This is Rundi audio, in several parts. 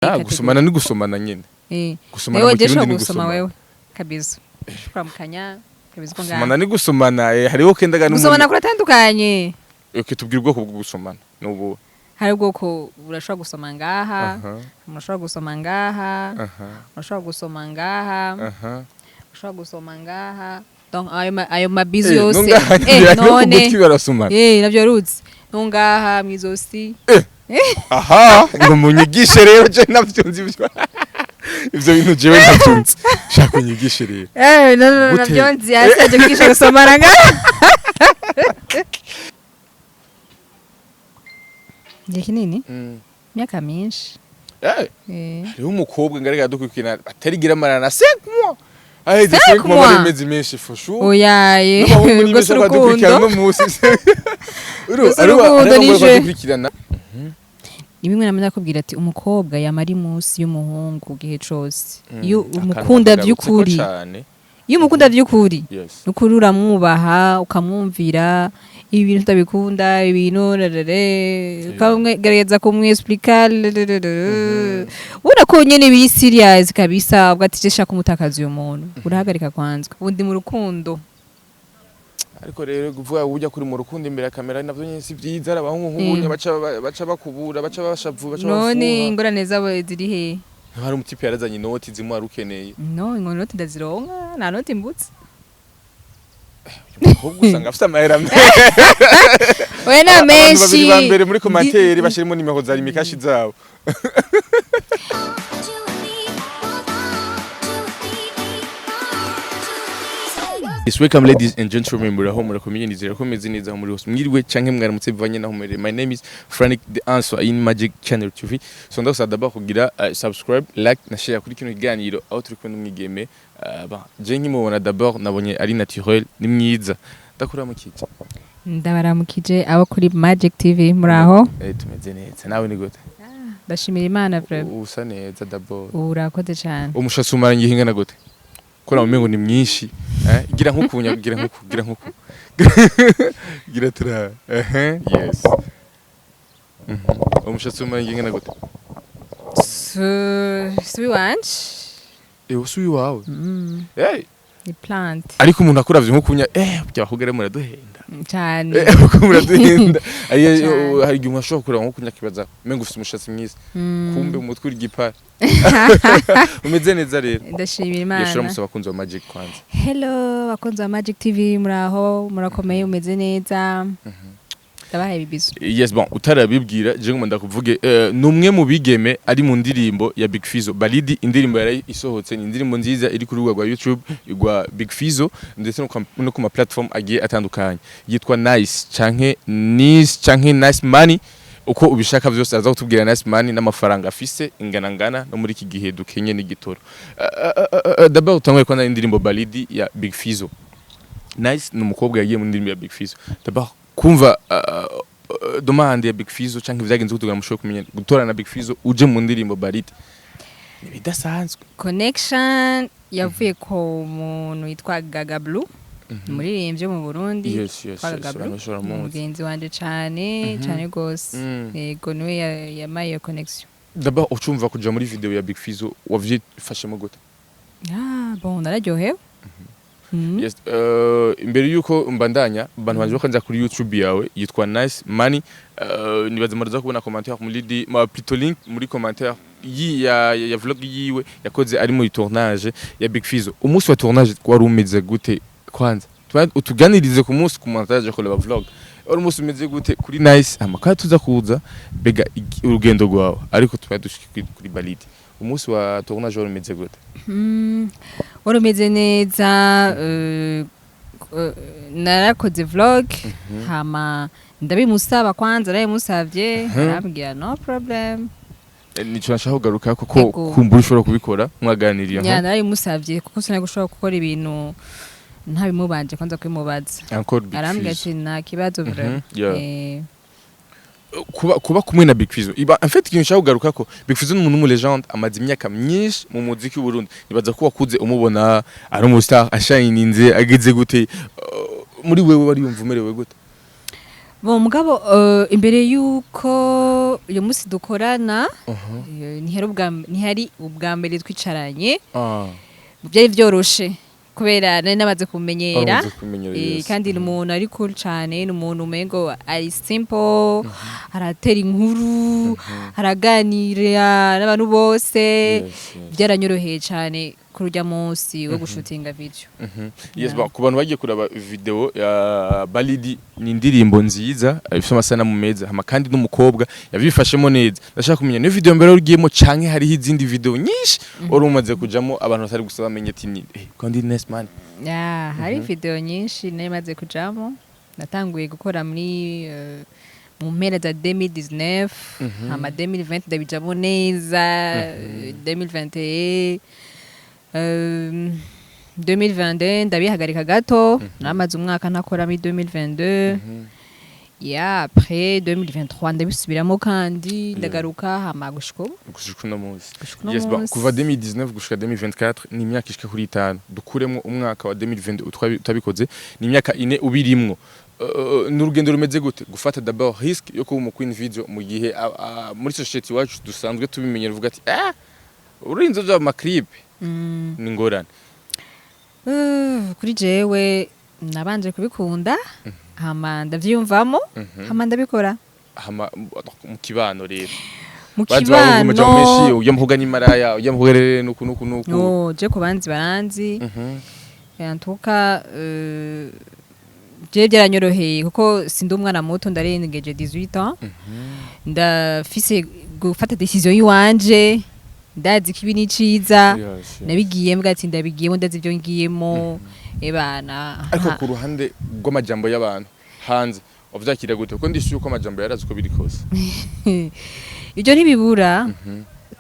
Ah, gusomana ni gusomana nyine. Gusomana Wewe mu je Kirundi ushobora ni gusoma gusomana. wewe kabisa, kuramukanya kabisa ko Gusomana ngaha ni gusomana, hariho kendaga gusomana n'umuntu. Kuratandukanye. Okay, tubwire ubwoko bwo gusomana n'ubu. Hari ubwoko, urashobora gusoma ngaha, urashobora gusoma ngaha, urashobora gusoma ngaha, urashobora gusoma ngaha. Donc ayo mabizu yose. Nongaha no ku None gutwi barasomana. Navyo ruzi no ngaha mwizosi. Aha ngo munyigishe rero, je navyo nzi ivyo bintu, jewe navyo nzi, shaka unyigishe rero. No, no, no. Gute? Navyo nzi asaje kwigisha gusomana ngaha. Igihe kinini, imyaka myinshi. Hariho umukobwa ngaragara dukurikirana atarigira amarana na 5 mois aheze. 5 5 mois bari mois? Amezi menshi for sure. Oyaye. N'abahungu ni Gusa benshi badukurikirana urukundo uno munsi. Gusa urukundo hariho nije. badukurikirana. Ni bimwe namwe nakubwira ati umukobwa yama ari munsi y'umuhungu gihe cose iyo Akantu umukunda kagarutseko vy'ukuri. cane. Iyo umukunda vy'ukuri, nukuri uramwubaha, ukamwumvira. Ibi bintu utabikunda, ibintu rerere, ukagerageza kumwexplica, ubona ko nyene biri serious kabisa, ubwo ati je shaka umutakaza uyu muntu, urahagarika kwanza ubundi mu rukundo. Ariko rero kuvuga ujya kuri mu rukundo imbere ya kamera navyo nyene si vyiza. Ari abahungu nk'ubunya baca bakubura, baca bashavu, baca None bafuha. Ingorane zabo ziri he? Hari umutipe yarazanye inoti zimwe wari ukeneye. No, inoti ndazironka, nta noti mbutse. Umukobwa usanga afite amahera menshi. Oya, nta Abantu menshi. babiri ba mbere muri commentaire bashirimo nimero za Lumicash zabo. Yes, welcome ladies and gentlemen, muraho, murakomeye, nizera ko meze neza aho muri hose. Mwiriwe canke mwaramutse bivanye naho muherereye. My name is Frank the Answer in Magic Channel TV. So ndagusaba d'abord kugira subscribe, like na share kuri kino kiganiro aho turi kumwe n'umwigeme. Bon, je nkimubona d'abord nabonye ari naturel, ni mwiza. Ndakuramukije. Ndabaramukije abo kuri Magic TV, muraho? Tumeze neza. Nawe ni gute? Ndashimira Imana vraiment. Usa neza d'abord. Urakoze cyane. Umushatsi umaranye igihe ingana gute? Ko nawe umengo ni mwinshi. Gira nkuku gira nkuku, gira nkuku. Gira tura. Yes. Umushatsi umaranye igihe ingana gute? Si wanje. Usuye wawe. Ni plante. Ariko umuntu akuravye nkukunya byahugere muraduhenda. Cyane. Kuko muraduhenda. Cane. Hari igihe umuntu ashobora kureba nkukunya akibaza umengo ufise umushatsi mwiza. Kumbe umutwe uri gipara. Umeze neza rero. Ndashimira Yeshura Imana. Musaba abakunzi wa Magic kwanza. Hello bakunzi ba Magic TV, muraho, murakomeye, umeze neza? Ndabahaye ibibizo. Yes, bon, utarabibwira je ngoma ndakuvuge, numwe mu bigeme ari mu ndirimbo ya Big Fizzo Balidi. Indirimbo yari isohotse, ni indirimbo nziza iri ku rubuga rwa YouTube rwa Big Fizzo ndetse no ku ma platform agiye atandukanye, yitwa Nice canke Nice canke Nice Money, uko ubishaka vyose aza kutubwira. Nice Money n'amafaranga afise ingana ngana no muri iki gihe dukenye n'igitoro. D'abord utangwe kwa indirimbo Balidi ya Big Fizzo. Nice ni umukobwa yagiye mu ndirimbo ya Big Fizzo. D'abord kumva demande ya Big Fizzo canke vyagenze kugira mushobore kumenya gutorana na Big Fizzo uje mu ndirimbo Balidi, ni bidasanzwe. Connection yavuye ku muntu yitwa Gaga Blue, umuririmbyi wo mu Burundi. Yitwa Gaga Blue. Abantu bashobora Ni muzi. Umugenzi wanje cane cane gose. Yego, niwe yamaye iyo connection. D'abord ucumva kuja muri video ya Big Fizzo wavyifashemo gute? Ah bon, nararyohewe. Yes, imbere yuko mbandanya, abantu banje bakanza kuri YouTube yawe yitwa Nice Money, nibaza muraza kubona commentaire muri di ma plutôt link muri commentaire yi ya vlog yiwe yakoze ari muri tournage ya Big Fizzo. Umunsi wa tournage wari umeze gute kwanza? Utuganirize ku munsi ku montage yakorewe vlog, wari umunsi umeze gute kuri Nice? Amakara tuza kuza bega urugendo rwawe, ariko tuba dushike kuri Balidi. Umunsi wa tournage wari umeze gute? Wari umeze neza. Narakoze vlog, hama ndabimusaba kwanza, narabimusavye, arambwira no problem. Nico nashaka kugaruka kuko Ego. kumbura ushobora kubikora mwaganiriye. Ya, narabimusavye kuko sinari gushobora gukora ibintu ntabimubanje kwanza kubimubaza. Encore Big Arambwira Fizzo. ati nta kibazo vraiment. Kuba kumwe na Big Fizzo iba en fait ikintu nshaka kugaruka ko Big Fizzo ni umuntu w'umu legende, amaze imyaka myinshi mu muziki w'u Burundi. Nibaza ko wakuze umubona ari umu star ashininze ageze gute. Muri wewe wari yumva umerewe gute? Bon, mugabo imbere yuko uyu munsi dukorana, ntihari ubwa mbere twicaranye. Byari byoroshe kubera nari namaze kumenyera. Wamaze kumenyera, Kandi ni umuntu ari cool cane, ni umuntu umengo ari simple, aratera inkuru, araganira n'abantu bose. Byaranyoroheye cane kuri urya munsi wo gushutinga video. Yes, ba, ku bantu bagiye kuraba video ya Balidi, ni indirimbo nziza ifite amasanamu meza, hama kandi n'umukobwa yabifashemo neza. Ndashaka kumenya, niyo video mbere ugiyemo canke hariho izindi video nyinshi wari umaze kujamo abantu batari gusa bamenye ati ni kandi Ness Man? Ya, hari video nyinshi nari maze kujamo. Natanguye gukora muri mu mpera za 2019, hama 2020 ndabijamo neza, 2021, 2022 ndabihagarika gato, namaze umwaka ntakora muri 2022. Ya, après 2023 ndabisubiramo kandi ndagaruka, hama gushika ubu. Gushika uno munsi. Gushika uno Yes, ba, munsi. kuva 2019 gushika 2024 ni imyaka ishika kuri 5, dukuremo umwaka wa 2022 utabikoze, ni imyaka 4 ubirimwo. Ni urugendo rumeze gute gufata d'abord risque yo kuba umu queen video mu gihe muri société iwacu dusanzwe tubimenyera, uvuga ati ah, urinze uja mu ma clip, ni ngorane? Kuri jewe nabanje kubikunda, hama ndavyiyumvamo, hama ndabikora. Hama mu kibano rero Mu bazi bavuga amajambo menshi, kibano, ujya muvuga ni maraya, ujya muvuga rero nuku nuku nuku. No, je ku banzi baranzi. En tout cas, je byaranyoroheye kuko sindi umwana muto, ndarengeje 18 ans, ndafise gufata décision yiwanje, ndazi ko ibi ni ciza. Nabigiyemo ati ndabigiyemo, ndazi ibyo ngiyemo, ebana. Ariko ku ruhande rw'amajambo y'abantu hanze wavyakira gute? Kuko ndishyuye uko amajambo yarazi uko biri kose. Ibyo ntibibura.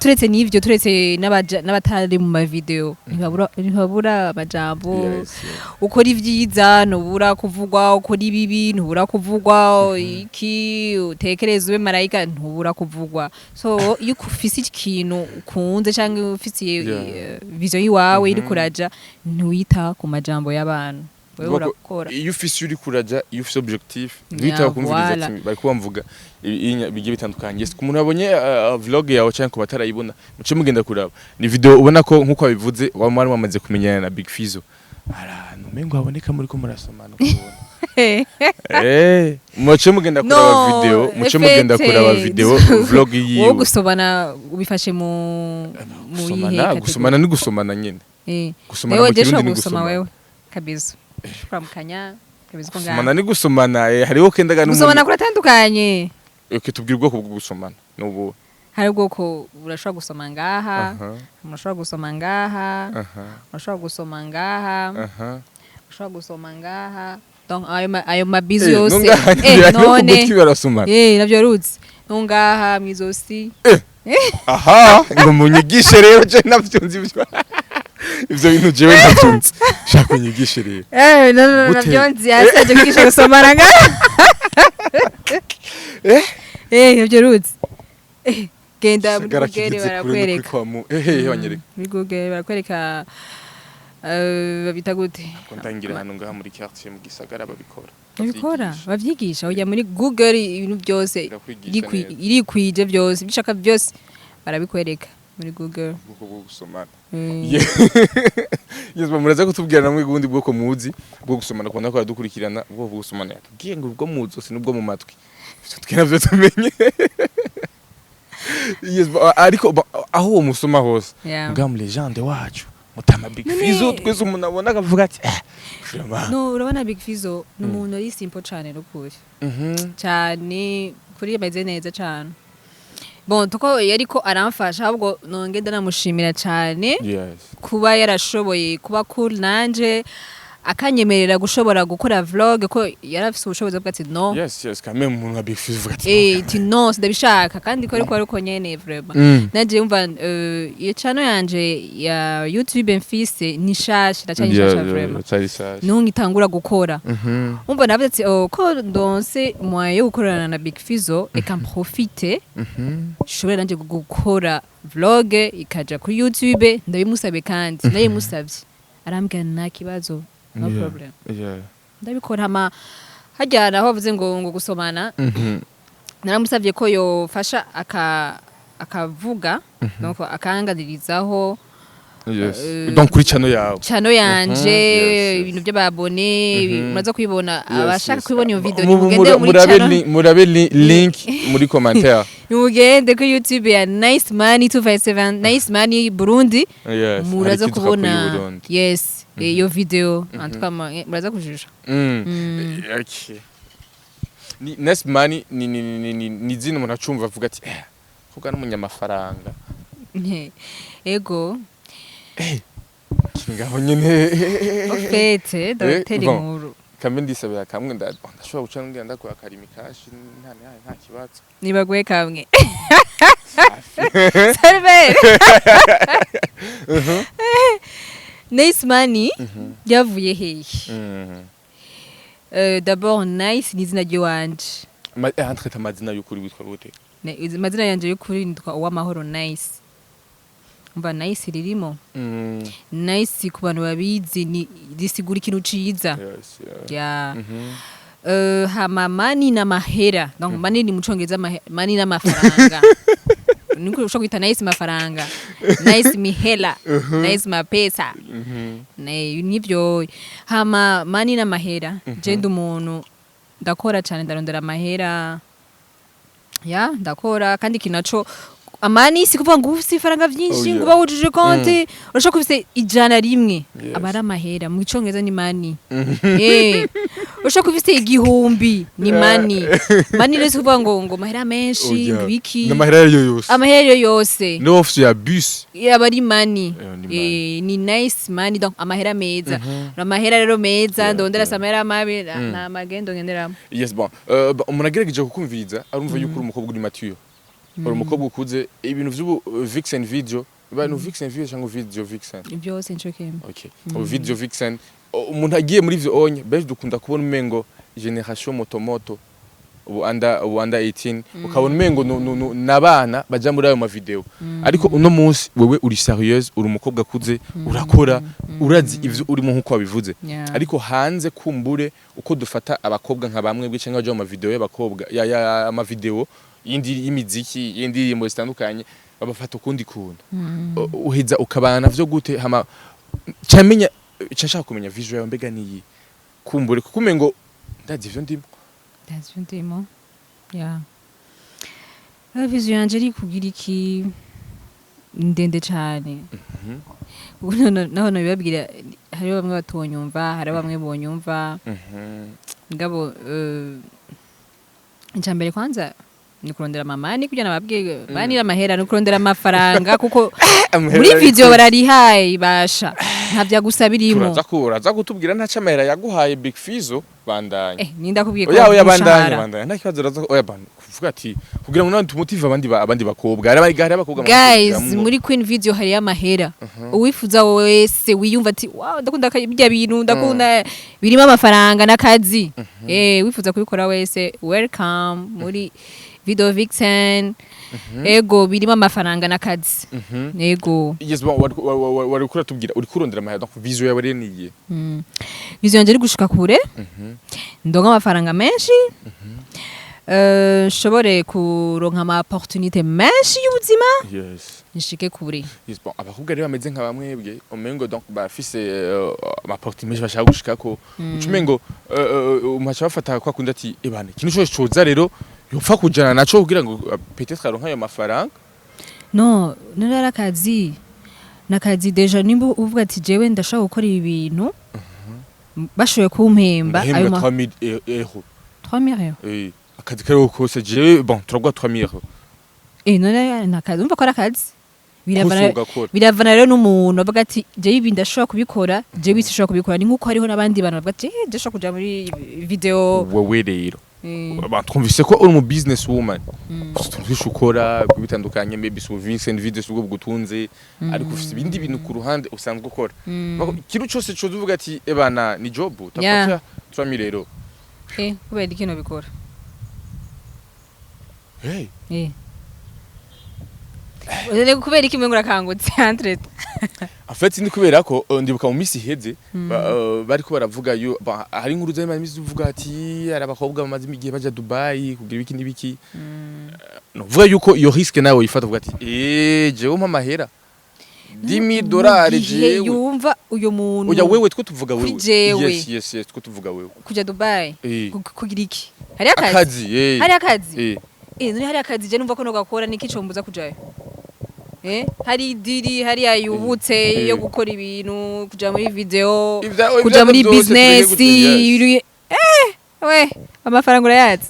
Turetse n'ivyo, turetse n'abatari mu ma video, ntibabura amajambo. Ukora ivyiza ntubura kuvugwa, ukora ibibi ntubura kuvugwa, iki utekereza ube marayika ntubura kuvugwa. So iyo ufise ikintu ukunze canke ufise vision yiwawe iri kuraja, ntiwita ku majambo y'abantu, wewe Vuga ko urakora. Iyo ufise uri kuraja, iyo ufise objectif, ntwitaho kumviriza Voilà. ati bari kuba mvuga bigiye bitandukanye. Yes, ku muntu abonye vlog yawe canke ku batarayibona, muce mugenda kuraba, ni video ubona ko nkuko wabivuze wa mwari wamaze kumenyana na Big Fizzo, ahantu umengo haboneka muri ko murasomana ukubona. Muce mugenda kuraba No, video, muce mugenda effete. kuraba video vlog Wowe yiwe. gusomana ubifashe mu yihe Gusomana, category? gusomana ni gusomana nyene. Gusomana Wewe mu je Kirundi ushobora ni gusoma gusomana. wewe kabisa, kuramukanya kabisa ko Gusomana ngaha ni gusomana, hariho kendaga gusomana n'umuntu. kuratandukanye. Okay, tubwire ubwoko bwo gusomana n'ubu. Hari ubwoko, urashobora gusoma ngaha, urashobora gusoma ngaha, urashobora gusoma ngaha, ushobora gusoma ngaha. Donc ayo mabizu yose. Nungaha no None kugutwi barasomana. Navyo ruzi no ngaha mwizosi. Aha ngo munyigishe rero, je navyo nzi ivyo bintu, jewe navyo nzi, shaka unyigishe rero. No, no, Gute? navyo nzi asaje kwigisha gusomana ngaha. Navyo ruzi. Genda muri Gisagara Google kigeze kure n'ukuri. barakwereka. Kwa mu banyereka. Muri Google barakwereka, babita gute? Ko ndangira hano ngaha muri quartier mu gisagara babikora. Babikora. Bavyigisha. Bavyigisha, ujya muri Google ibintu byose Birakwigisha neza. irikwije byose, ibyo ushaka byose barabikwereka muri Google. Ubwoko bwo gusomana. Yes, muraza kutubwira namwe ubundi bwoko muzi bwo gusomana, kubona ko aradukurikirana. Ubwoko bwo gusomana yatubwiye ngo ubwo muzi si n'ubwo mu matwi. Ivyo twe navyo tumenye. Yes, ariko aho uwo musoma hose, mbwa mu légende wacu mutama Big Fizzo, twese umuntu abona akavuga ati vraiment. No, urabona Big Fizzo ni umuntu ari simple cane n'ukuri. Cyane kuri ameze neza cyane. Bon, tuko yariko aramfasha, ahubwo nonge ndanamushimira cyane kuba yarashoboye kuba cool nanje, akanyemerera gushobora gukora vlog, ko yarafise ubushobozi bwo ati no. Yes, quand même umuntu nka Big Fizzo uvuga ati Ati no, sindabishaka, kandi ko ariko nyene vraiment. Nanje umva, iyo channel yanje ya YouTube mfise ni shasha, ndacari shasha vraiment. Cyari shasha. Niho ngitangura gukora. Umva navuze ati oh, ko ndonse moyen yo gukorana na Big Fizzo, eka mprofite nshobore nanje gukora vlog ikaja kuri YouTube. Ndabimusabe kandi ndabimusavye, arambwira nta kibazo, no problem. Ndabikora, hama Harya naho bavuze ngo gusomana, naramusabye ko yofasha akavuga, donc akanganirizaho. Donc kuri channel yawe. Channel yanje. Yes. Ibintu by'ababone muraza kubibona. Abashaka kubibona iyo video, nimugende muri murabe channel. Murabe link muri commentaire. Nimugende kuri YouTube ya Nice Money 257, Nice Money Burundi. Muraza Hariko kubona y'u Burundi. Yes, iyo video en tout cas muraza kujusha. Okay. Ni Nice Money ni izina umuntu acumva avuga ati kuga n'umunyamafaranga. Ego. Ngaho nyene. Au fait, ndatera Bon. inkuru. Kambe ndisabira kamwe, ndashobora guca ngenda ndakora karimi kashi, nta kibazo. Nibaguhe kamwe. Server. Nice Money ryavuye hehe? D'abord, Nice ni izina ry'iwanje. Entre amazina y'ukuri witwa gute? Amazina yanje y'ukuri nitwa Uwamahoro Nice. Umva, Nice ririmo. Nice, ku bantu babizi, ni risigura ikintu ciza. Ya. Hama money n'amahera, donc money ni mu Congereza money n'amafaranga. Niko ushobora kwita Nice mafaranga, Nice mihela, Nice mapesa. Nivyo. Hama money n'amahera, je ndi umuntu ndakora cyane, ndarondera amahera, ya, ndakora. Kandi ikintu naco amani, si kuvuga ngo ufise ifaranga vyinshi, ngo uba wujuje konti. Urashobora kuba ufise 100, aba ari amahera. Mu Icongereza ni money. Urashobora kuba ufise 1000, ni money. Money rero si kuvuga ngo amahera menshi, ngo ibiki. N'amahera ariyo yose. Amahera ariyo yose. No ufise ya bus. Aba ari money. Ni money. Ni nice money, donc amahera meza, amahera rero meza. Ndondera si amahera mabi, nta magendo ngenderamo. Yes, bon. Bon, umuntu agerageje kukumviriza arumva yuko uri umukobwa uri mature, uri umukobwa ukuze. Ibintu vy'ubu vixen video, ibintu vixen video cyangwa video vixen? Byose nico kimwe. Okay, ubu video vixen, umuntu agiye muri ivyo onye, benshi dukunda kubona umengo generation motomoto, ubu under 18, ukabona umengo nabana baja muri ayo ma video. Ariko uno munsi wewe uri sérieuse, uri umukobwa akuze, urakora, urazi ivyo urimo nkuko wabivuze. Ariko hanze kumbure uko dufata abakobwa nka bamwe bwe cyangwa baja mu ma video y'abakobwa ya ama video y'indi y'imiziki, y'indirimbo zitandukanye, babafata ukundi kuntu. Uheza ukabana navyo gute? Hama camenya nshaka kumenya vision yawe mbega niyi kumbure, kuko umengo ndazi ivyo ndimo. Ndazi ivyo ndimo, ya. Vision yanje ari kugira iki ndende cane. Ubu naho nabibabwira, hariho bamwe batonyumva, hariho bamwe bonyumva. Ngabo icya mbere kwanza ni kurondera amamani, kugira nababwiye banira amahera, ni kurondera amafaranga, kuko muri video bararihaye basha, nta vyagusa birimo. Uraza kutubwira ntaco amahera yaguhaye Big Fizzo, bandanya. Ninda kubwiye ko Oya, oya, bandanya. umushahara. Bandanya, nta kibazo. Uraza, oya, ban kuvuga ati kugira ngo nawe tumutive abandi bakobwa, hari abakobwa Guys, bamaze muri Queen Video hariyo amahera. Uwifuza wese wiyumva ati wow, ndakunda birya bintu, ndakunda birimo amafaranga n'akazi, wifuza kubikora wese, welcome muri Video Vixen. Ego, birimo amafaranga n'akazi. Ego. Yes, bon, wari kuratubwira uri kurondera amahera, donc vision yawe rero niye? Vision yanje ari gushika kure, ndonka amafaranga menshi, nshobore kuronka ama opportunité menshi y'ubuzima, nshike kure. Yes, bon, abakobwa rero bameze nka bamwebwe, umengo donc bafise ama opportunité menshi bashaka gushikako, uca umengo umaca bafata kwa kundi ati ebana ikintu cyose coza rero yopfa kujana naco kugira ngo peut-être aronke ayo mafaranga. No, none ari akazi nakazi déjà. Nimba uvuga ati jewe ndashaka gukora ibi bintu, bashoboye kumpemba ayo Ndahembwa 3000 euro. 3000 euro? Akazi kariho kose, jewe bon, turaguha 3000 euro. None nakazi, umva ko ari akazi. Kose Biravana, ugakora. biravana rero n'umuntu avuga ati jewe ibi ndashobora kubikora, jewe ibi sinshobora kubikora. Ni nkuko hariho n'abandi bantu bavuga ati je ndashobora kuja muri video. Wewe rero, twumvise ko uri umu business woman, utuntu twinshi ukora bitandukanye, maybe si Vincent video si ubwo bugutunze, ariko ufite ibindi bintu ku ruhande usanzwe ukora. Ikintu cyose coza uvuga ati ebana ni job utapatia 3000 euro. Kubera iki nobikora? Hey. None kubera iki mwengo urakangutse entre? En fait, ni kubera ko ndibuka mu misi iheze bariko baravuga yo hari inkuru zari imisi zivuga ati hari abakobwa bamaze igihe baja Dubai kugira ibiki n'ibiki. Novuga yuko iyo risque nawe uyifata, uvuga ati jewe mpa amahera 10,000 dollars. Mu gihe Jewe yumva uyo muntu. Oya, wewe two tuvuga Kuri wewe. jewe. Yes, two tuvuga wewe. Kuja Dubai kugira iki? Hari akazi. Akazi. Hari akazi. None hari akazi, je numva ko no gakora, niki combuza kujayo? Hari idiri hariya yubutse yo gukora ibintu, kuja muri video, kuja ivya muri vyose business. tureke yes. We amafaranga urayazi.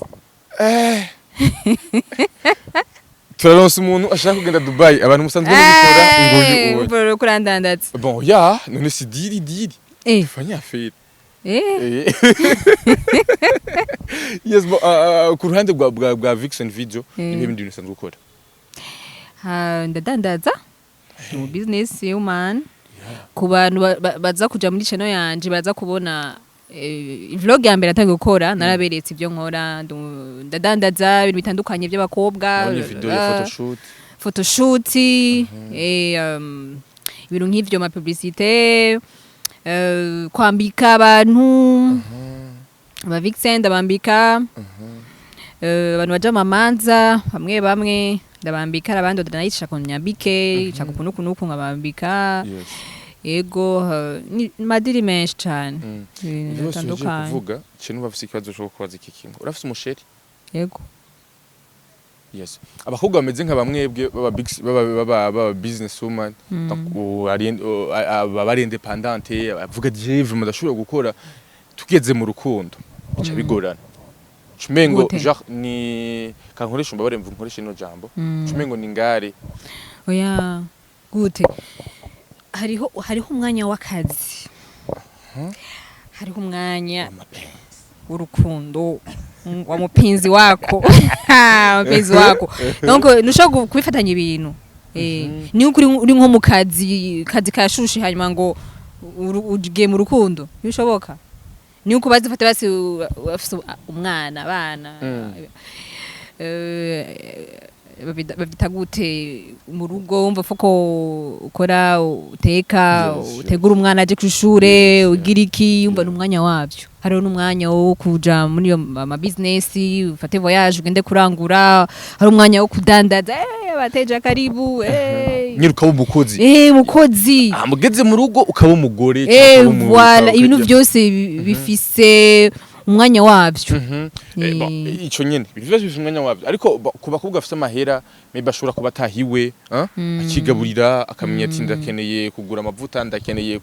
Turaronsa umuntu ashaka kugenda Dubai, abantu musanzwe mubikora, nguyu uwe. Ubu kurandandaza. Bon, ya none si diri diri fanya affaire. Yes, bon, ku ruhande bwa Vixen Video, ni ibindi bintu usanzwe ukora? Ha, ndadandaza mu business woman. Ku bantu baza kuja muri channel yanje, baza kubona vlog ya mbere natangiye gukora, naraberetse ibyo nkora. Ndadandaza ibintu bitandukanye by'abakobwa. Nabonye video ya photoshoot. Photoshoot, ibintu nk'ivyo, ma publicité, kwambika abantu, aba vixen ndabambika, abantu baja mamanza bamwe bamwe ndabambika, abandi ndanayicisha ku nyambike shaka ukuntu uku n'uku nkabambika. Ego, ni madiri menshi cane. Ibintu Ivyo byose ugiye bitandukanye. kuvuga kintu, bafise ikibazo cyo kubaza iki kimwe: urafise umuchéri? Yego. Yes, abakobwa bameze nka bamwebwe baba big baba business woman, donc baba ari indépendante, avuga je vraiment ndashobora gukora, tugeze mu rukundo bica bigorana. Cumengo Gute? genre ni kankoresha, umbabare mvu nkoresha ino jambo, cumengo ni ngare. Oya, gute? Hariho umwanya w'akazi, hariho umwanya w'urukundo, wa mupenzi wako, mupenzi wako. Donc ntushobora kubifatanya ibintu. Niyo uri nko mu kazi, kazi kashushe, hanyuma ngo ugiye mu rukundo, ntibishoboka. Niyo uko bazifata basi bafise umwana, abana, babyita gute, mu rugo wumva ko ukora, uteka, utegura umwana aje kw'ishure, ugira iki, wumva n'umwanya wabyo. Hariho n'umwanya wo kuja muri iyo ma business, ufate voyage ugende kurangura, hari umwanya wo kudandaza, bateja karibu. Nyine ukaba umukozi. Mukozi. Ah, mugeze mu rugo ukaba umugore cyangwa ukaba Voilà, ibintu byose bifise umwanya wabyo. Bon, ico nyene ibintu byose bifise umwanya wabyo, ariko ku bakobwa bafise amahera, maybe ashobora kuba atahiwe, hein? Akigaburira, akamenya ati ndakeneye kugura amavuta, ndakeneye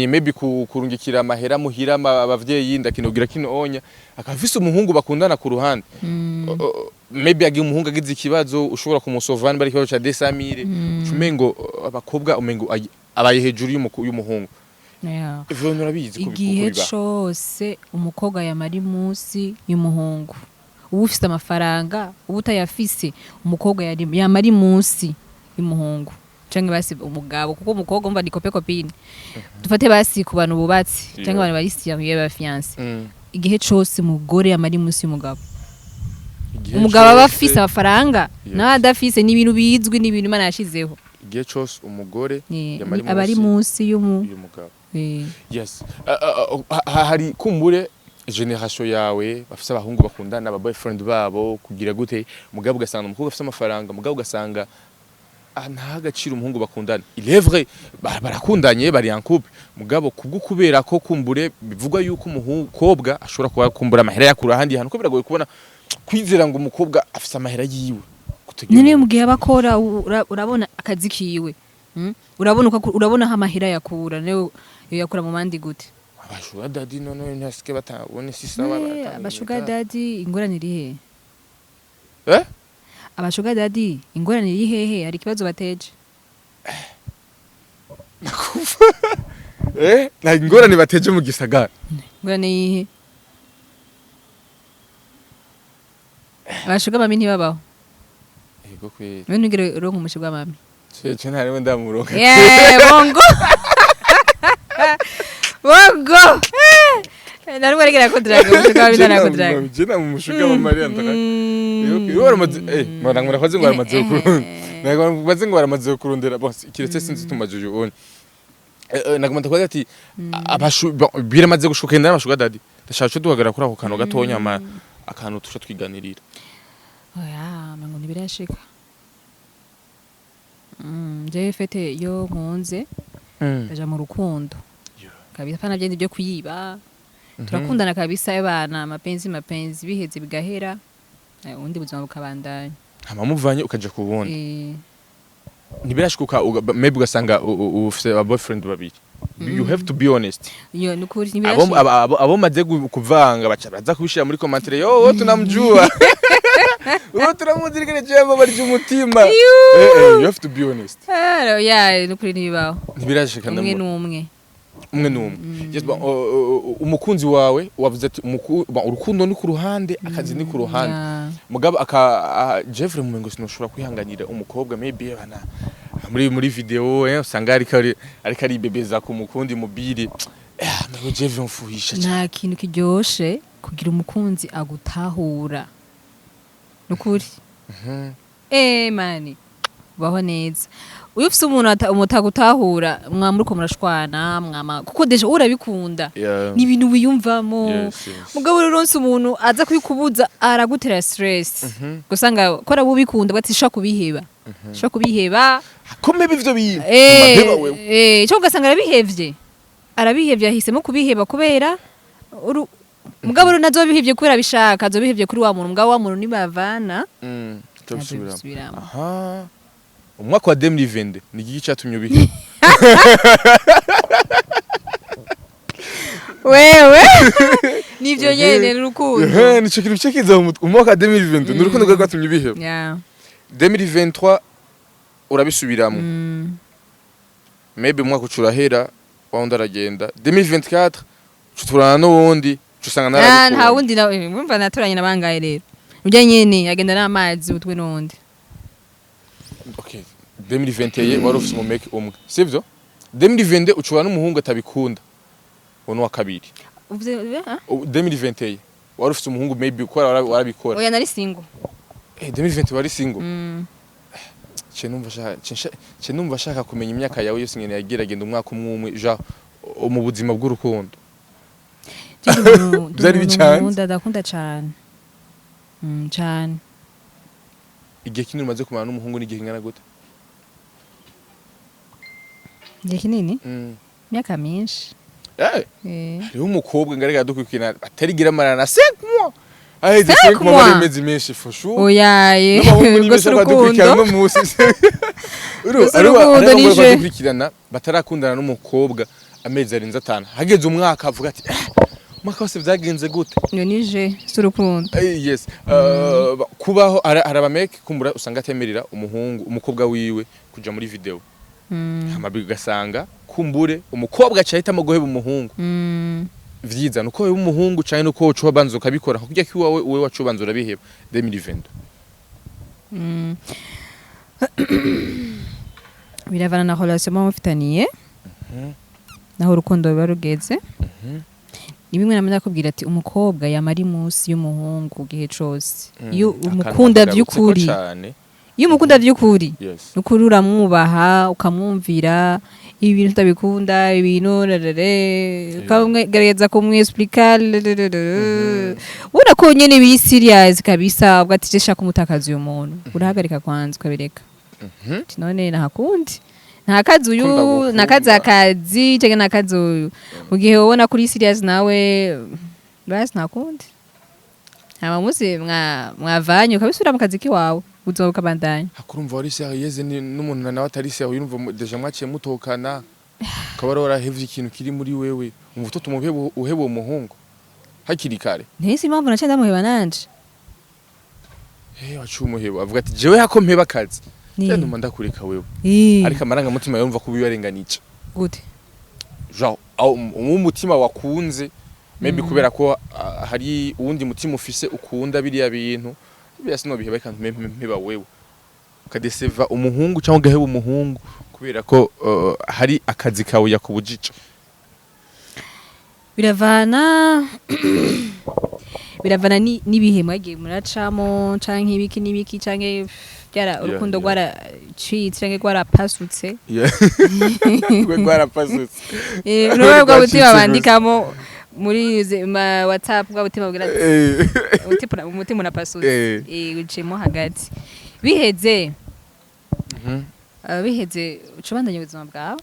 maybe kurungikira amahera muhira abavyeyi, ndakeneye kugira kino onya, akaba afise umuhungu bakundana ku ruhande. Maybe agiye umuhungu agize ikibazo, ushobora kumusova niba ari ikibazo ca 200,000, umengo abakobwa umengo abaye hejuru y'umuhungu. Ivyo bintu urabizi ko Igihe bibaho. cose umukobwa yamara munsi y'umuhungu, uba ufise amafaranga, uba utayafise, umukobwa yamara munsi y'umuhungu canke basi umugabo, kuko umukobwa umva ni copain copine. Dufate basi ku bantu bubatse canke abantu bari sérieux, ba fiancé, igihe cose umugore yamara munsi y'umugabo. Igihe Umugabo aba cose- afise amafaranga nawe adafise, ni ibintu bizwi, ni ibintu Imana yashizeho. Igihe cose umugore yamara aba ari munsi y'umu y'umugabo. Yes. Hari kumbure génération yawe bafise abahungu bakundana, aba boyfriend babo, kugira gute, mugabo ugasanga umukobwa afise amafaranga, mugabo ugasanga nta agaciro umuhungu bakundana. Il est vrai, barakundanye, bari en couple, mugabo kubwo kubera ko kumbure bivugwa yuko umukobwa ashobora kuba kumbura amahera yakura ahandi hantu, ko biragoye kubona kwizera ngo umukobwa afise amahera yiwe kutegera Nyine umuntu. mu gihe aba akora, urabona akazi kiwe. Urabona uko urabona aho amahera yakura, niyo yakura mu bandi gute? Aba sugar daddy none ntasike batabone si sawa. Aba sugar daddy, ingorane iri hehe? Eh? Aba sugar daddy, ingorane iri hehe? Hari ikibazo bateje? Nta ingorane bateje mu gisagara. Ingorane yihe? Aba sugar mummy ntibabaho. Yego kweli. Wewe ntugire uronka umu sugar mummy. Cece ntariwe ndamuronka. Yeah, bongo bongo. Narwo arigera ko drague umu sugar mummy, ntarako drague. Je na mu sugar mama ari andaka. Yego. Iyo baramaze murakoze ngo baramaze kurondera, ntabwo ngo baramaze kurondera. Bon, kiretse sinzi tumajije ubonye. Nagomba ndakubaza ati abashu, bon, biramaze gushuka inda n'aba sugar daddy. Ndashaka cyo duhagarara kuri ako kantu gatonya, ama akantu tusha twiganirira. Oya, ngo ntibirashika. Jewe fete iyo nkunze, ndaja mu rukundo kabisa, pana byindi byo kuyiba. Turakundana kabisa, abana mapenzi mapenzi, biheze bigahera, ubundi buzima bukabandanya. Hama muvanye ukaja ku wundi. Ntibirashuka maybe ugasanga ufise aba boyfriend babiri? You have to be honest. Iyo nukuri Abo ntibirashika. abo maze kuvanga baca baza kubishira muri commentaire: "Yo, wowe tunamjua, wowe turamuzirikana, cyangwa barya umutima." You have to be honest. Ah, ya, nukuri ntibibaho. Ntibirashika? Umwe Ndamubona. n'umwe. Umwe n'umwe. Yes, bon, umukunzi wawe wavuze ati bon, urukundo ni ku ruhande, akazi ni ku ruhande. Mugabo aka Jeffrey mumengo sinoshobora kwihanganira umukobwa maybe bana muri video, usanga ariko aribebeza ku mukundi mobile. Mengo Jeffrey mfuhisha cyane. Nta kintu kiryoshe kugira umukunzi agutahura, nukuri. Mani ubaho neza iyo ufise umuntu umutagutahura, mwamuriko murashwana, mwama kuko déjà urabikunda. Ni ibintu wiyumvamo. Mugabo rero uronse umuntu aza kubikubuza, aragutera stress, gusanga ko arabubikunda bati shaka kubiheba, shaka kubiheba. Ko maybe ivyo bintu maheba wewe. Cyo ugasanga arabihevye, ahisemo kubiheba kubera mugabo rero nazobihevye kubera abishaka, azobihevye kuri wa muntu. Mugabo wa muntu nibavana, Turabisubiramo. azobisubiramo. Aha, umwaka wa 2020 ni igiki catumye ubiheba? Wewe nivyo nyene n'urukundo. Nico kintu cyo mu mutwe. Umwaka wa 2020 ni urukundo rwari rwatumye ubiheba. 2023 urabisubiramo. Maybe umwaka uca urahera, wa wundi aragenda. 2024 uca n'uwundi, uca usanga Ah, narabikunda. nta wundi nawe mwumva naturanye na bangahe rero, urya nyene agenda n'amazi utwe n'undi. Okay, 2021 wari ufise umumeke umwe, sivyo? 2022 ucura n'umuhungu atabikunda, uwo ni uwa kabiri. Uvuze ah? Ubu 2021 wari ufise umuhungu, maybe ukora warabikora. Oya, nari single. 2020 wari single. Ce numva shaka kumenya imyaka yawe yose ngene yagira agenda umwaka umwe umwe ja mu buzima bw'urukundo. Je ndi umuntu- ndi Vyari umuntu bicanze. ndakunda cane. Cane. Igihe kinini umaze kumara n'umuhungu ni igihe kingana gute? Igihe kinini? Imyaka myinshi. Hariho umukobwa ngaragara dukurikirana atarigira amarana na 5 mois, aheze. 5 5 mois ari mois? amezi menshi for sure. Oyaye. N'abahungu ni Ubwo benshi si badukurikirana urukundo. uno munsi. Gusa urukundo Hariho nije. badukurikirana batarakundana n'umukobwa amezi arenze 5, hageze umwaka avuga ati: "Eh, umwaka wose vyagenze gute?" Iyo nije si urukundo. Yes. Kubaho hari abameke kumbura usanga atemerera umuhungu, umukobwa wiwe kuja muri video. Hama ugasanga kumbure umukobwa aca ahitamo guheba umuhungu. Vyiza nuko uheba umuhungu canke nuko woca ubanza ukabikora kugira ko iwawe wewe waca ubanza urabiheba 2022? Biravana na relation muba mufitaniye, naho urukundo ruba rugeze. Ni bimwe namwe nakubwira ati umukobwa yama ari munsi y'umuhungu igihe cose iyo Akantu umukunda nagarutseko vy'ukuri. cane. Iyo umukunda vy'ukuri, nukuri uramwubaha, ukamwumvira, ibi bintu utabikunda, ibintu rerere, ukagerageza kumwexplica, ubona ko nyene biri serious kabisa, ubwo ati je shaka umutakaza uyu muntu, urahagarika kwanza ukabireka. Ati none ntakundi, nta kazi uyu, Ko ndagukunda. nta kazi akazi cyangwa nta kazi uyu, mu gihe ubona kuri serious nawe, basi nta kundi. Hama munsi mwavanye ukabisubira mu kazi kiwawe, ubuzima bukabandanya. Hakurumva wari sérieuse n'umuntu nawe atari sérieux, urumva déjà mwaciye mutokana, ukaba wari warahevye ikintu kiri muri wewe, umva utotuma uheba uwo muhungu hakiri kare. Ntese impamvu naciye ndamuheba nanje. Waciye umuheba, avuga ati jewe hako mpeba akazi, Ni. ntuma ndakureka wewe. Ariko amarangamutima yumva ko ubibarenganije. Gute? Genre umutima wakunze maybe kubera ko hari uwundi mutima ufise ukunda biriya bintu, biriya sinobiheba, reka mpeba wewe, ukadeseva umuhungu cyangwa ugaheba umuhungu kubera ko hari akazi kawe yakubujije. Biravana Biravana n'ibihe mwagiye muracamo, canke ibiki n'ibiki, canke byara urukundo rwaracitse canke rwarapasutse. Yeah. Rwe rwarapasutse. Urabona bwa butima Rwacitse. bandikamo muri ma WhatsApp, bwa butima bwira ati, umutima unapasutse. Uciyemo hagati, biheze. Biheze uca ubandanya ubuzima bwawe.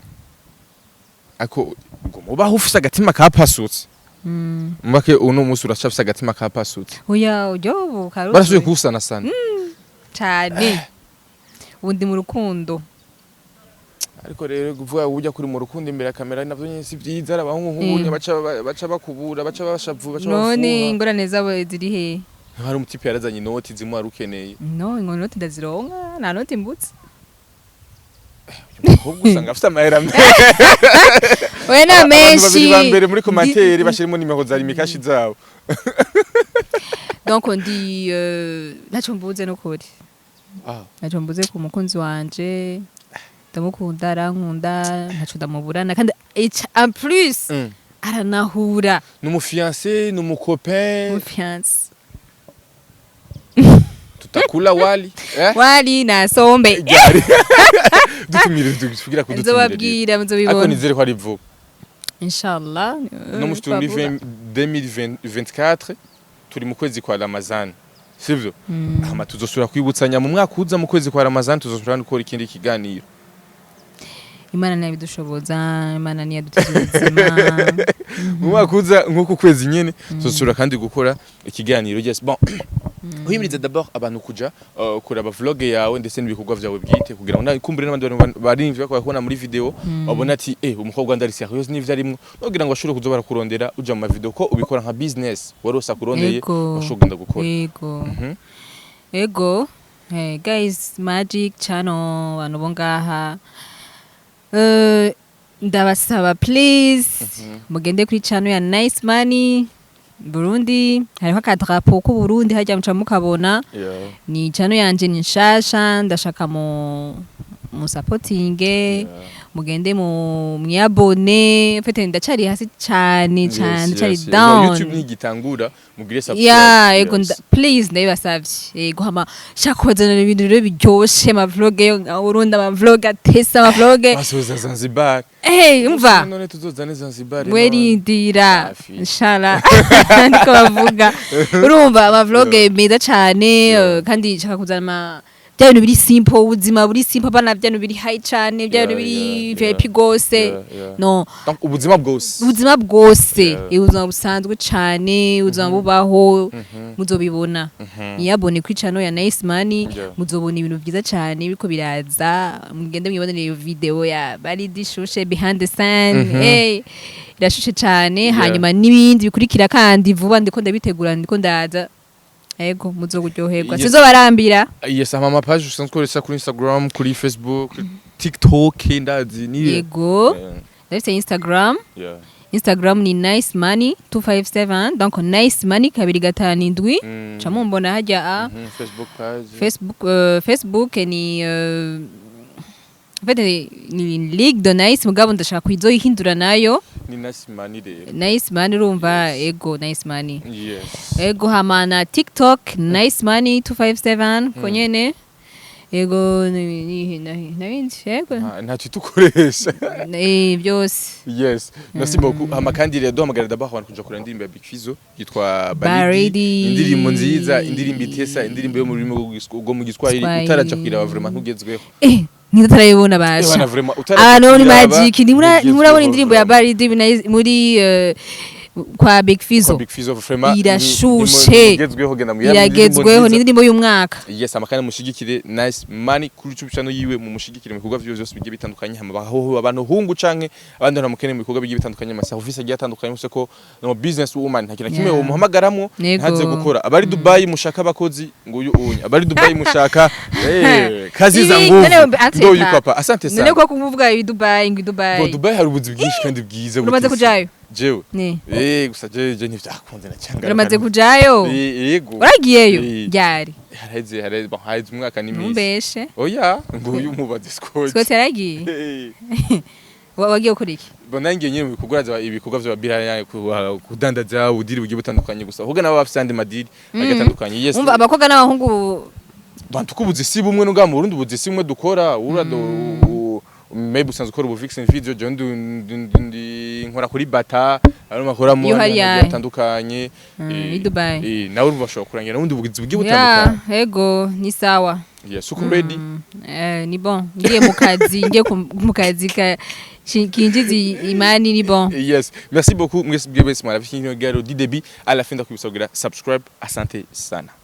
Ako ngo mubaho ufise agatima kapasutse. Mbake uno munsi uracafise agatima kapasutse? Oya, ujyo ubu karuzuye. Barasubiye kuwusanasana? Cane, ubu ndi mu rukundo. Ariko rero kuvuga ujya kuri mu rukundo imbere ya kamera navyo nyene si vyiza. Abahungu nk'ubunye baca bakubura, baca bashavu, baca None bafuha. ingorane zabo ziri he? Hari umutipe yarazanye inoti zimwe wari ukeneye. No, ngo noti ndazironka, nta noti mbutse. Umukobwa usanga afite amahera menshi. Oya, nta Abantu menshi. babiri ba mbere muri commentaire bashirimo nimero za Lumicash zabo. Donc ndi ntacyo mbuze n'ukuri. Ntacyo mbuze ku mukunzi wanje. Ndamukunda, arankunda, ntacyo ndamuburana, kandi en plus aranahura. Ni umufiancé, ni umucopain? Umufiancé. Tutakula wali, eh? Wali na sombe. Ryari? Dutumire, tugira kudutumire. Nzobabwira. Ariko Muzobibona. nizere ko ari vuba. Inshallah. No musi turi muri 2024, turi mu kwezi kwa Ramazan, sivyo? Hama tuzosubira kwibutsanya mu mwaka uza, mu kwezi kwa Ramazan, tuzosubira gukora ikindi kiganiro. Imana ntiyabidushoboza, Imana ntiyadutiza ubuzima. Mu mwaka uza nk'uku kwezi nyene tuzosubira kandi gukora ikiganiro. Yes, bon, uhimiriza d'abord abantu kuja kuraba vlog yawe ndetse n'ibikorwa vyawe bwite, kugira ngo nakumbure n'abandi bantu barimvye bakubona muri video, babona ati umukobwa ndari sérieux n'ivyo arimwo, kugira ngo bashobore kuza barakurondera uja mu ma video, ko ubikora nka business warose akurondeye, bashobora kugenda gukora. Ego. Ego. Hey, guys, Magic Channel, abantu bo ngaha, ndabasaba please mugende kuri channel ya Nice Money Burundi. Hariho akadrapo k'u Burundi hajya, muca mukabona. Ni channel yanje, ni nshasha, ndashaka mu supportinge, mugende mu mwiyabone. Mfite ndacari hasi cyane cyane, ndacari down. YouTube ntigitangura, mugire subscribe. Ya, ego, please, ndabibasavye. Ego, hama shaka kubazanira ibintu rero biryoshe, ama vlog yo nga Burundi, ama vlog atesa, ama vlog. Basoza Zanzibar. Eh, umva. None tuzozane Zanzibar none. Werindira. Hafi. Inshallah, ndiko bavuga, urumva, ama vlog meza cane. Kandi shaka kuzana ama bya bintu biri simple, ubuzima buri simple, bana bya bintu biri high cane, bya bintu biri VIP gose. No. Donc ubuzima bwose. Ubuzima bwose. Ubuzima busanzwe cane, ubuzima bubaho, muzobibona. Niyabone kuri channel ya Nice Money. Muzobona ibintu byiza cane biriko biraza. Mugende mwibonere iyo video ya Baridi Shushe, behind the scene. Hey, irashushe cane. Hanyuma n'ibindi bikurikira kandi vuba, ndiko ndabitegura, ndiko ndaza. Ego, muzoguryoherwa. Sizobarambira. Yes, ama page usanzwe ukoresha kuri Instagram, kuri Facebook, kuri TikTok, ndazi ni Yego, ndafite Instagram. Instagram ni Nice Money 257, donc Nice Money 257. Ca mumbona hajya a. Facebook page? Facebook ni en fait ni Ligue de Nice, mugabo ndashaka kuyizoyihindura nayo. Ni Nice Money rero. Nice Money, urumva. Ego, Nice Money. Ego, hama na TikTok Nice Money 257 konyene. Ego, nabindi, ego. Ah, ntacyo tukoresha. Byose. Yes, merci beaucoup. Hama kandi rero duhamagara d'abord abantu kuja kureba indirimbo ya Big Fizzo yitwa Baridi. Baridi. Indirimbo nziza, indirimbo itesa, indirimbo yo mu rurimi rwo mu Giswahili. Swahili. Utaraja kwiraba, vraiment ntugezweho. Ntitarayibona basha. Ebana, vraiment, utaraja Abantu bo muri kwiraba, Magic ntimurabona ntugezweho, indirimbo ya vraiment. Baridi muri kwa Big Fizzo? Kwa Big Fizzo, vraiment, Irashushe. ntigezweho, genda muyirabe, Iragezweho, ni indirimbo nziza. indirimbo y'umwaka. Yes, amakana mushigikire Nice Money kuri YouTube channel yiwe, mumushigikire mu bikorwa vyiwe vyose bigiye bitandukanye. Hama baho abantu hungu canke abandi bantu mukeneye mu bikorwa bigiye bitandukanye, ama service agiye atandukanye, muse ko no business woman, nta kintu na kimwe umuhamagaramwo ntaze gukora. Abari Dubai mushaka abakozi, nguyu unye. Abari Dubai mushaka kazi za Ibi- nguvu, none ndo yuko hapa. Asante None sana. ko kuvuga i Dubai, ngo i Dubai. Bo Dubai hari ubuzi bwinshi kandi bwiza Uramaze butese. kujayo? Jewe? Ne. Gusa je ntivyakunze na cyangwa. Uramaze kujayo? Yego. Uragiyeyo? Eh. Ryari? Haraheze, bon, haheze umwaka n'iminsi. Ntumbeshe. Oya, nguyu mubaze Scott. Scott yaragiye? Wagiye gukora iki? Bon, nanjye nyine mu bikorwa ibikorwa vya biraya, kudandaza ubudiri bugiye butandukanye, gusa ahubwo nabo bafise andi madiri agiye atandukanye, yes. Umva, abakobwa n'abahungu. Bantu ko ubuzi si bumwe no mu Burundi, ubuzi si bumwe dukora. Urado maybe usanzwe ukora ubu vixen video, je ndi nkora kuri bata, ari makora mu Iyo hari yahe? atandukanye. I Dubai. Nawe urumva bashobora kurangira n'ubundi bugizi bugiye butandukanye. Ego, ni sawa. Yes, uko ready? Ni bon, ngiye mu kazi, ngiye mu kazi ka kinjiza imani, ni bon. Yes, merci beaucoup mwese mwese mwarafite kino kiganiro du début à la fin. Ndakwibutsa kugira subscribe. Asante sana.